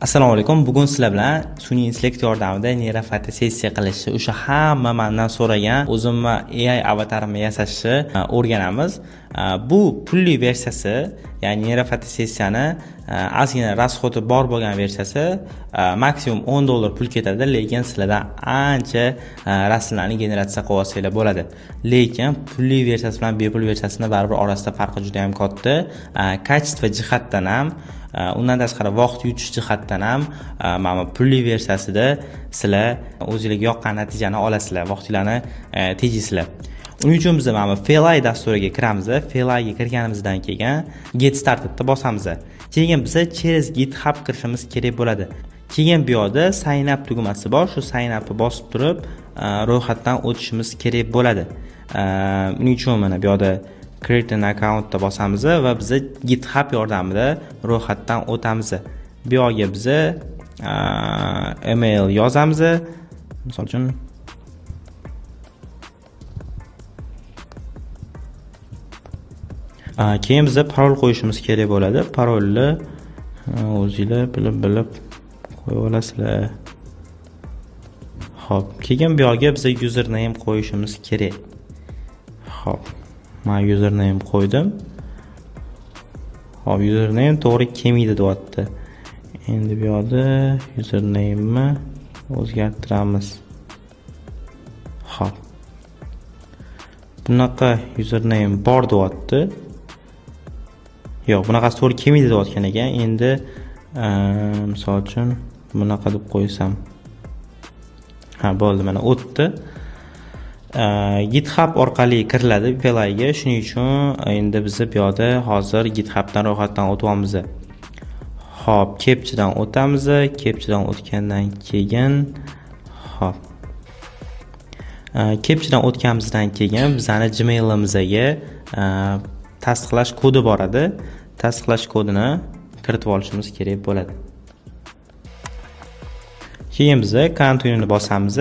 Assalomu alaykum. Bugun sizlar bilan sun'iy intellekt yordamida neyrofotosessiya qilishni, o'sha hamma mendan so'ragan o'zimni AI avatarimni yasashni o'rganamiz. Bu pulli versiyasi, ya'ni neyrofotosessiyani ozgina rasxodi bor bo'lgan versiyasi, maksimum $10 pul ketadi, lekin sizlardan ancha rasmlarni generatsiya qilib olsanglar bo'ladi. Lekin pulli versiyasi bilan bepul versiyasini baribir orasida farqi juda ham katta. Качество jihatdan ham, undan tashqari vaqt yutish jihatdan ham mana pulli versiyasida sizlar o'zingizga yoqqan natijani olasizlar, vaqtinglarni tejaysizlar. Uning uchun biz mana Feli dasturiga kiramiz. Feliga kirganimizdan keyin Get Startedni bosamiz. Keyin biz через GitHub kirishimiz kerak bo'ladi. Keyin bu yerda Sign up tugmasi bor. Shu Sign upni bosib turib, ro'yxatdan o'tishimiz kerak bo'ladi. Uning uchun mana bu yerda Create an account da bosamiz va biz GitHub yordamida ro'yxatdan o'tamiz. Bu yerga biz email yozamiz. Misol uchun keyin biz parol qo'yishimiz kerak bo'ladi. Parolni o'zingizlar bilib qo'yib olasizlar. Xo'p, keyin bu yerga biz username qo'yishimiz kerak. Xo'p, men username qo'ydim. Xo'p, username to'g'ri kelmaydi deyapti. Endi bu yerda username-ni o'zgartiramiz. Xo'p. Bunaqa username bor deyapti. Yo'q, bunaqasi to'g'ri kelmaydi deyotgan ekan. Endi misol uchun bunaqa deb qo'ysam. Ha, bo'ldi, mana o'tdi. GitHub orqali kiriladi Feliga. Shuning uchun endi biz bu yerda hozir GitHubdan ro'yxatdan o'tyapmiz. Xo'p, Captchadan o'tamiz. Captchadan o'tgandan keyin, xo'p. Captchadan o'tganimizdan keyin bizani Gmail'imizga tasdiqlash kodi boradi. Tasdiqlash kodini kiritib olishimiz kerak bo'ladi. Keyin biz Continue bosamiz.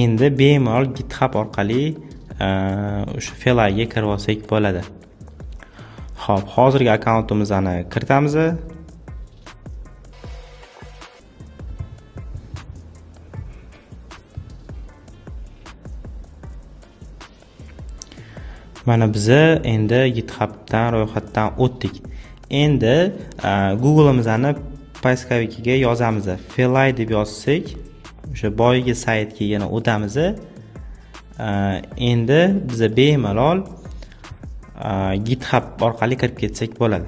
Endi bemalol GitHub orqali o'sha Feliga kirib olsak bo'ladi. Xo'p, hozirgi akkauntimizni kiritamiz. Mana biz endi GitHubdan ro'yxatdan o'tdik. Endi Google'imizni поисковикiga yozamiz. Feli deb yozsak, o'sha boyagi saytga yana o'tamiz. Endi biz bemalol GitHub orqali kirib ketsak bo'ladi.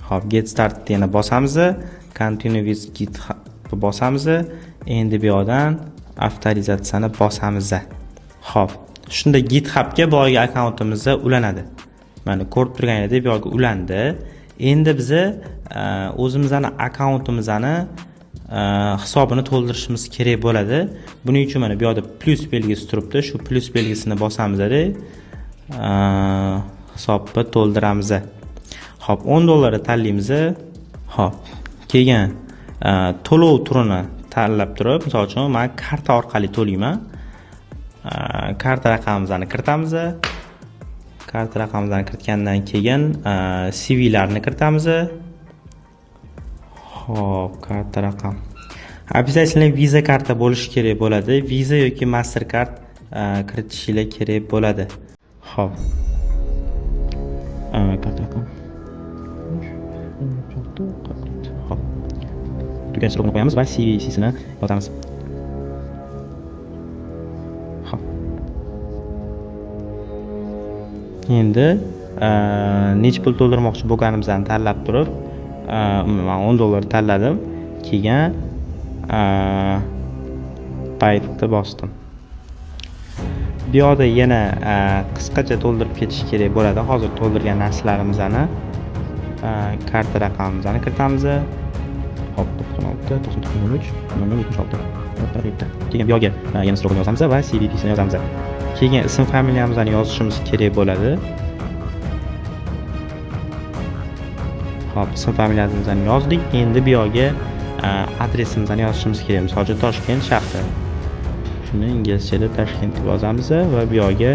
Xo'p, Get Started yana bosamiz. Continue with GitHub bosamiz. Endi bu yoqdan avtorizatsiyani bosamiz. Xo'p, shunda GitHubga boyagi akkauntimiz ulanadi. Mana ko'rib turganingizdek bu yoqga ulandi. Endi biz o'zimizning akkauntimizni hisobini to'ldirishimiz kerak bo'ladi. Buning uchun mana bu yerda plus belgisi turibdi. Shu plus belgisini bosamizda, hisobni to'ldiramiz. Xo'p, $10 tanlaymiz. Xo'p, keyin to'lov turini tanlab turib, misol uchun men karta orqali to'layman. Karta raqamimizni kiritamiz. Karta raqamimizni kiritgandan keyin CVlarni kiritamiz. Xo'p, karta raqam. Обязательно Visa karta bo'lishi kerak bo'ladi. Visa yoki Mastercard kiritishingiz kerak bo'ladi. Xo'p. Karta raqam. Xo'p. Tugash raqamini qo'yamiz va CVCsini yozamiz. Xo'p. Endi necha pul to'ldirmoqchi bo'lganimizni tanlab turib, men $10 tanladim. Keyin paytni bosdim. Bu yoqda yana qisqacha to'ldirib ketish kerak bo'ladi. Hozir to'ldirgan narsalarimizni karta raqamimizni kiritamiz. Xo'p, 96 99 03 00 76. Keyin bu yoqga yana srokini yozamiz va CVPsini yozamiz. Keyin ism familiyamizni yozishimiz kerak bo'ladi. Xo'p, ism familiyamizni yozdik. Endi bu yoqga adresimizni yozishimiz kerak. Misol uchun Toshkent shahri. Shuni inglizchada Toshkent deb yozamiz va bu yoqga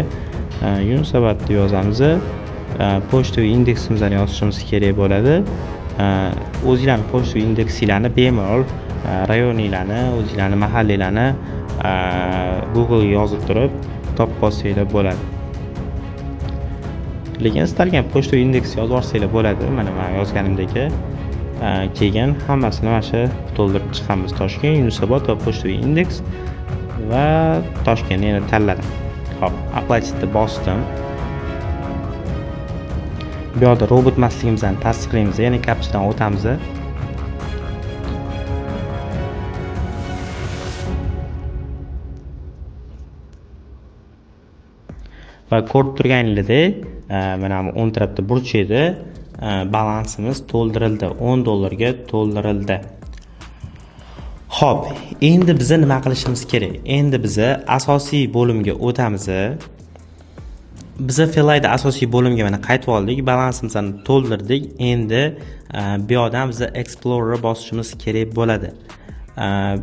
Yunusobod deb yozamiz. Pochta indeksimizni yozishimiz kerak bo'ladi. O'zinglarni pochta indeksinglarni bemalol rayoninglarni, o'zinglarni mahallanglarni Google'ga yozib turib topib olsanglar bo'ladi. Lekin istalgan pochta indeks yozib olsanglar bo'ladi. Mana men yozganimdek, keyin hammasini mana shu to'ldirib chiqamiz. Toshkent, Yunusobod va pochta indeks va Toshkentni yana tanladim. Xo'p, оплатить bosdim. Bu yoqda robot emasligimizni tasdiqlaymiz, ya'ni captchadan o'tamiz. Va ko'rib turganingizdek, mana bu o'ng tarafda burchakda balansimiz to'ldirildi, 10 dollarga to'ldirildi. Xo'p, endi biz nima qilishimiz kerak? Endi biz asosiy bo'limga o'tamiz. Biz Feli'da asosiy bo'limga mana qaytib oldik, balansimizni to'ldirdik. Endi bu yoqdan biz Explorer bosishimiz kerak bo'ladi.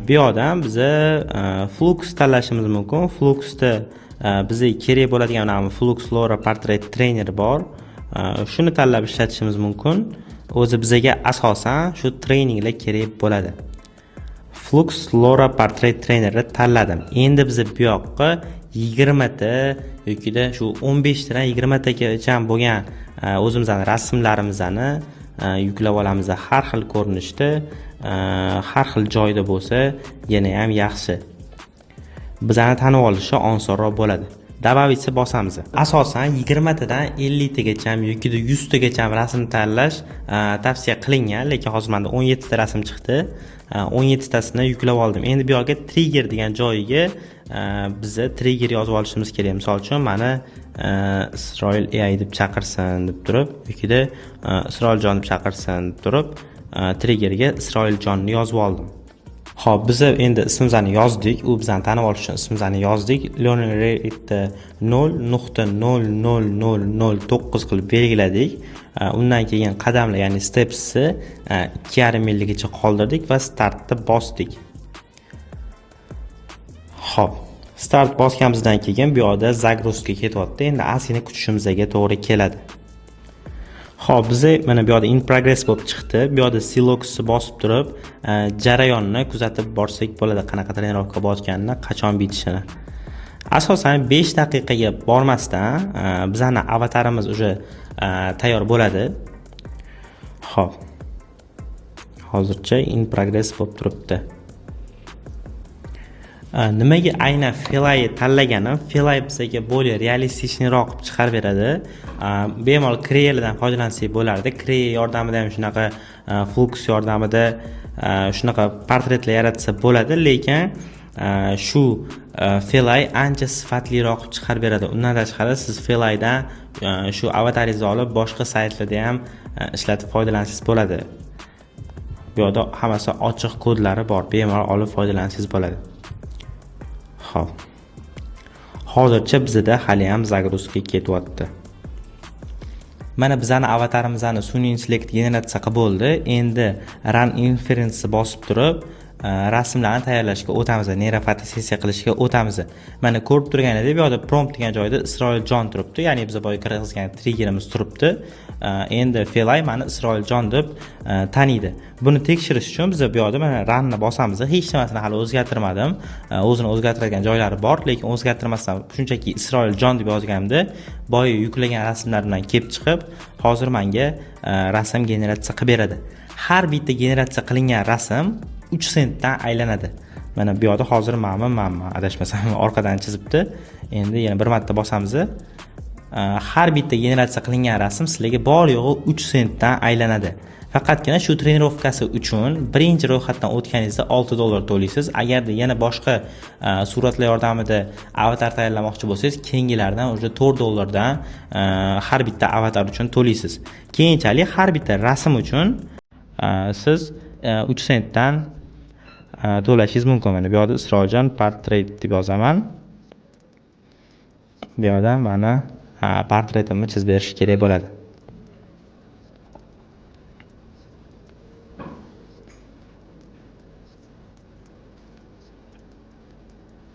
Bu yoqdan biz Flux tanlashimiz mumkin. Fluxda bizga kerak bo'ladigan mana bu Flux LoRa Portrait Trainer bor. Shuni tanlab ishlatishimiz mumkin. O'zi bizga asosan shu treninglar kerak bo'ladi. Flux LoRa Portrait Trainerni tanladim. Endi biz bu yoqqa 20 ta yokida shu 15 tadan 20 tagacha bo'lgan o'zimizning rasmlarimizni yuklab olamiz. Har xil ko'rinishda, har xil joyda bo'lsa yana ham yaxshi. Bizani tanib olishi osonroq bo'ladi. Добавить bosamiz. Asosan 20 tadan 50 tagacha yoki 100 tagacha rasm tanlash tavsiya qilingan, lekin hozir menda 17 ta rasm chiqdi. 17 tasini yuklab oldim. Endi bu yoqga trigger degan joyiga biza trigger yozib olishimiz kerak. Misol uchun meni Isroil AI deb chaqirsin deb turib, yokida Isroiljon deb chaqirsin deb turib, triggerga Isroiljonni yozib oldim. Xo'p, biz endi ismimizni yozdik, u bizani tanib olish uchun ismimizni yozdik. Learning rate 0.00009 qilib belgiladik. Undan keyin qadamlar, ya'ni stepsni 2,5 yilgacha qoldirdik va startni bosdik. Xo'p, start bosganimizdan keyin bu yoqda загрузка ketyapti. Endi ozgina kutishimizga to'g'ri keladi. Xo'p, biz mana bu yoqda in progress bo'lib chiqdi. Bu yoqda siloxni bosib turib, jarayonni kuzatib borsak bo'ladi, qanaqa trenirovka bo'layotganini, qachon bitishini. Asosan 5 daqiqaga bormasdan bizani avatarimiz уже tayyor bo'ladi. Xo'p. Hozircha in progress bo'lib turibdi. Nimaga aynan Feli tanlaganim? Feli bizga более реалистичный roq qilib chiqarib beradi. Bemalol Creadan foydalansak bo'lardi. Crea yordamida ham shunaqa Flux yordamida shunaqa portretlar yaratsa bo'ladi, lekin shu Feli ancha sifatliroq qilib chiqarib beradi. Undan tashqari siz Felidan shu avataringizni olib boshqa saytlarda ham ishlatib foydalansangiz bo'ladi. Bu yerda hammasi ochiq kodlari bor, bemalol olib foydalansangiz bo'ladi. Xo'p. Hozircha bizda hali ham загрузка ketyapti. Mana bizani avatarimizni sun'iy intellekt generatsiya qilib bo'ldi. Endi run inference bosib turib, rasmlarni tayyorlashga o'tamiz, neyrofotosessiya qilishga o'tamiz. Mana ko'rib turganingizdek, bu yerda prompt degan joyda Isroiljon turibdi, ya'ni biz boya kirgizgan triggerimiz turibdi. Endi Feli mani Isroiljon deb taniydi. Buni tekshirish uchun biz bu yerda mana runni bosamiz. Hech nimasini hali o'zgartirmadim. O'zini o'zgartiradigan joylari bor, lekin o'zgartirmasdan shunchaki Isroiljon deb yozganimda boya yuklagan rasmlar bilan kelib chiqib, hozir menga rasm generatsiya qilib beradi. Har bitta generatsiya qilingan rasm 3 sentdan aylanadi. Mana bu yerda hozir manmi adashmasam orqadan chizibdi. Endi yana bir marta bosamiz. Har bitta generatsiya qilingan rasm sizlarga bor yo'g'i 3 sentdan aylanadi. Faqatgina shu trenirovkasi uchun birinchi ro'yxatdan o'tganingizda 6 dollar to'laysiz. Agarda yana boshqa suratlar yordamida avatar tayyorlamoqchi bo'lsangiz, keyingilardan уже 4 dollardan har bitta avatar uchun to'laysiz. Keyinchalik har bitta rasm uchun siz 3 sentdan to'lashingiz mumkin. Mana bu yerda Isroiljon portret deb yozaman. Bu yerda mana portretimni chizib berish kerak bo'ladi.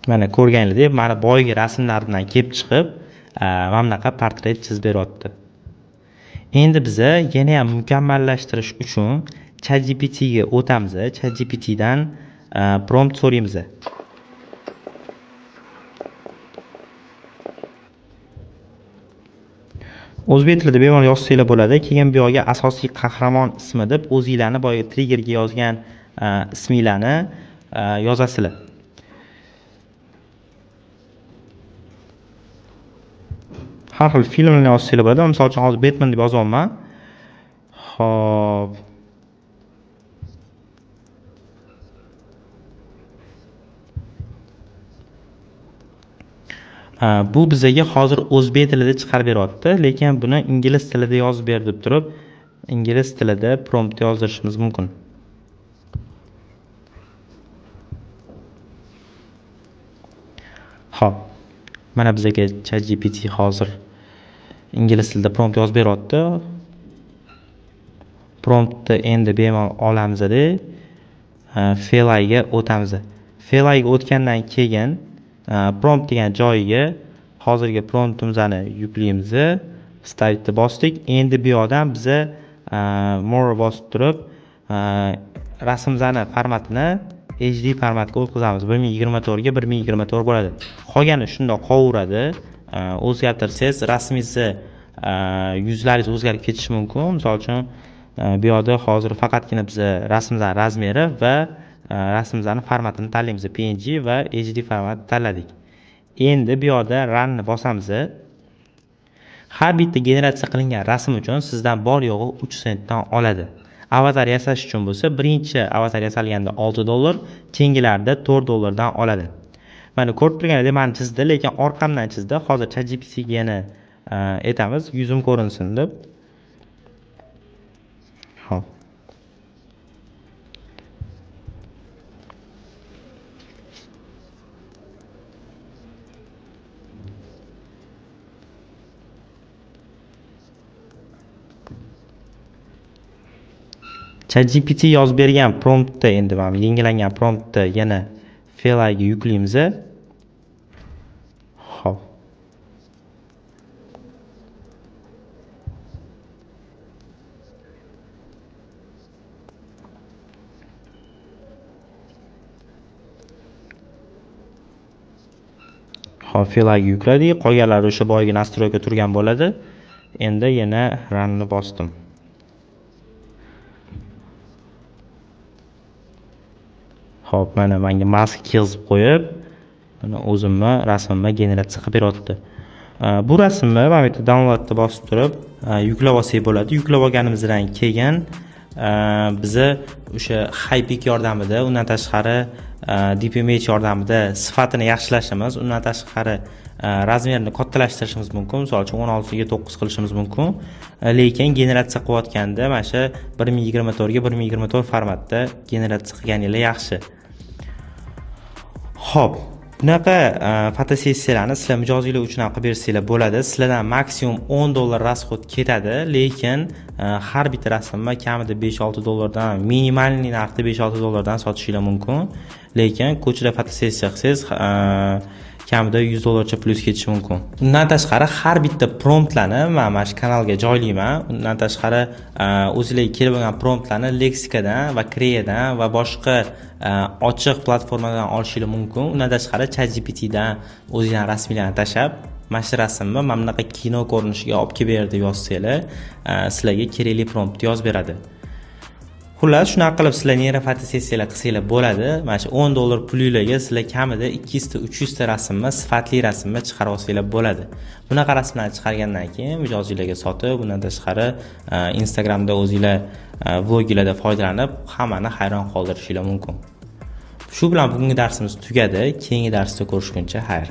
Mana ko'rganingizdek, mana boyagi rasmlar bilan kelib chiqib, mana bunaqa portret chizib beryapti. Endi biza yana ham mukammallashtirish uchun ChatGPT ga o'tamiz. ChatGPT dan prompt so'raymiz. O'zbek tilida bemalol yozsanglar bo'ladi. Keyin bu yoqga asosiy qahramon ismi deb o'zinglarni boya triggerga yozgan isminglarni yozasizlar. Har xil filmlarni yozsanglar bo'ladi. Misol uchun hozir Batman deb yozyapman. Xo'p. Bu bizaga hozir o'zbek tilida chiqarib beryapti, lekin buni ingliz tilida yozib ber deb turib, ingliz tilida prompt yozdirishimiz mumkin. Xo'p, mana bizaga ChatGPT hozir ingliz tilida prompt yozib beryapti. Promptni endi bemalol olamizda, Feliga o'tamiz. Feliga o'tgandan keyin prompt degan joyiga hozirgi promptimizni yuklaymiz. Stavitni bosdik. Endi bu yoqdan biza more bosib turib, rasmimizni formatini HD formatga o'tkazamiz. 1024 ga 1024 bo'ladi. Qolgani shundoq qolaveradi. O'zgartirsangiz rasmingizni yuzlaringiz o'zgarib ketishi mumkin. Misol uchun, bu yoqda hozir faqatgina biza rasmimizni razmeri va rasmimizni formatini tanlaymiz. PNG va HD format tanladik. Endi bu yoqda run ni bosamiz. Har bitta generatsiya qilingan rasm uchun sizdan bor yo'g'i 3 sentdan oladi. Avatar yasash uchun bo'lsa, birinchi avatar yasalganda $6, keyingilarida $4 dan oladi. Mana ko'rib turganingizdek meni chizdi, lekin orqamdan chizdi. Hozir ChatGPT ga yana aytamiz, yuzim ko'rinsin deb. Xo'p. ChatGPT yozib bergan promptni endi mana yangilangan promptni yana Feliga yuklaymiz. Xo'p. Xo'p, Feliga yukladik. Qolganlari o'sha boyagi nastroyka turgan bo'ladi. Endi yana runni bosdim. Xo'p, mana menga maska kiygizib qo'yib, mana o'zimni rasmimni generatsiya qilib beryapti. Bu rasmni mana bu yerda downloadni bosib turib, yuklab olsak bo'ladi. Yuklab olganimizdan keyin biza o'sha Hypic yordamida, undan tashqari DeepImage yordamida sifatini yaxshilashimiz, undan tashqari razmerini kattalashtirishimiz mumkin. Misol uchun 16 ga 9 qilishimiz mumkin. Lekin generatsiya qilayotganda mana shu 1024 ga 1024 formatda generatsiya qilganinglar yaxshi. Xo'p, bunaqa fotosessiyalarni sizlar mijozinglar uchun ham qilib bersanglar bo'ladi. Sizlardan maksimum $10 rasxod ketadi, lekin har bitta rasmni kamida $5-6 dan, minimalniy narxda $5-6 dan sotishinglar mumkin. Lekin ko'chada fotosessiya qilsangiz, kamida $100 plyus ketishi mumkin. Undan tashqari har bitta promptlarni men mana shu kanalga joylayman. Undan tashqari o'zingizga kerak bo'lgan promptlarni Lexicadan va Creadan va boshqa ochiq platformalardan olishingiz mumkin. Undan tashqari ChatGPTdan o'zingizning rasminglarni tashlab, mana shu rasmni mana bunaqa kino ko'rinishiga olib kelib ber deb yozsanglar, sizlarga kerakli promptni yozib beradi. Xullas, shunaqa qilib sizlar neyro fotosessiyalar qilsanglar bo'ladi. Mana shu $10 pulinglarga sizlar kamida 200 ta, 300 ta rasmni, sifatli rasmni chiqarib olsanglar bo'ladi. Bunaqa rasmlarni chiqargandan keyin mijozinglarga sotib, undan tashqari Instagramda o'zinglar vloginglarda foydalanib, hammani hayron qoldirishinglar mumkin. Shu bilan bugungi darsimiz tugadi. Keyingi darsda ko'rishguncha xayr.